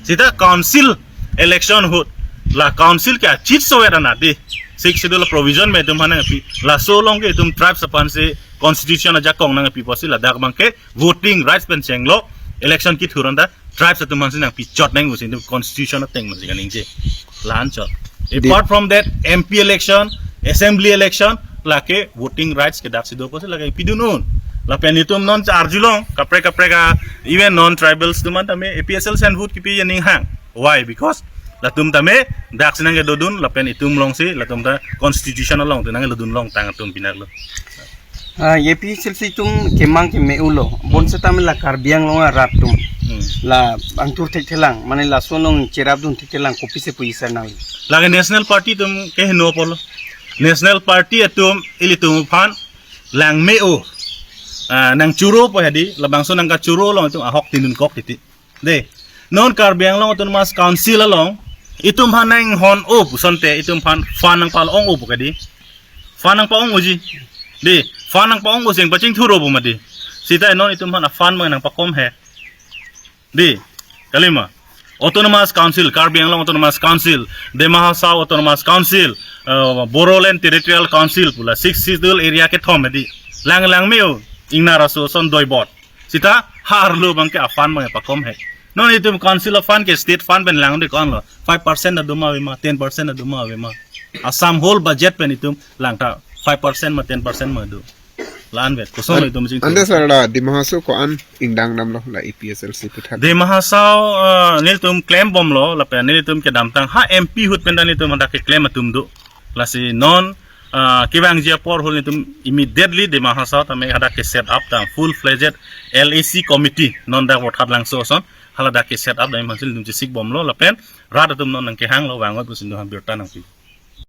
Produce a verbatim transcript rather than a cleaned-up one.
Sita council election ahut la council ke achit soet anat di. Sixth Schedule provision me itum aphan nangpi. Laso along ke itum tribes aphan si constitution ajakong nangpi pusi ladak abang ke voting rights pen chenglok election kithur anta tribes atum aphan si nangpi chot nang pusi itum constitution ateng masi kaningje. La-an chot. Di- Apart from that, M P election, assembly election, lake voting rights ke daksi do pusi lake pidun un. Lapen itum non arjulong, kaprek kaprek a, even non tribals atum an tame A P H L C an vote kipi aning hang. Why? Because latum tame daksi nangkedodun, lapen itum along si, latum ta constitution along, tu nangkedodun longtang atum pinak lo. Ah, A P H L C atum kemang keme-o lo. Bonseta me la Karbi Anglong arat atum. Hmm. La angthur thekthelang, mane laso along cherapdun thekthelang, kopisi pu isar nang. Lake National Party atum ke heno apotlo. National Party atum ilitum aphan lang me-o. Ah, nangchoro po hedi, labangso nangkachoro along itum ahok tinun kok titi. De, non Karbi Anglong Autonomous Council along, itum aphan nanghon-o pusonte, itum aphan fund nangpa-ong-o pu kedi. Fund nangpa-ong-oji. De, fund nangpa-ong-o sing pachingthur-o pu mati. Sita non itum aphan a-fund mang nangpakom he. De, kalima. Autonomous Council, Karbi Anglong Autonomous Council, Dima Hasao Autonomous Council, uh, Bodoland Territorial Council pula, Sixth Schedule area kethom hedi. Lang lang me-o, ingnar aso ason doibot. Sita ha arlo abang ke a-fund abang pakom he. Non itum council a-fund ke state fund pen lang de kon lo. Five percent adu ma ave ma, ten percent adu ma ave ma. Assam whole budget pen itum lang ta five percent ma ten percent ma do. La-an vet. Koson lo itum jing. Ante sar la Dima Hasao ko-an ingdang damlo la A P H L C aputhak. Dima Hasao, eh, nelitum klem bomlo lapen nelitum kedamtang ha M P ahut pen ta nelitum hadak keklem atum do. Lasi non, ah, kevangji apor ahut nelitum immediately Dima Hasao tame hadak ke set up tang full fledged L A C committee non dak Vothatlangso ason haladak ke set up dam aphansi nelitum chesik bomlo lapen rat atum non nangkehanglo vang-oi pusi nelitum aphan birta nangpi.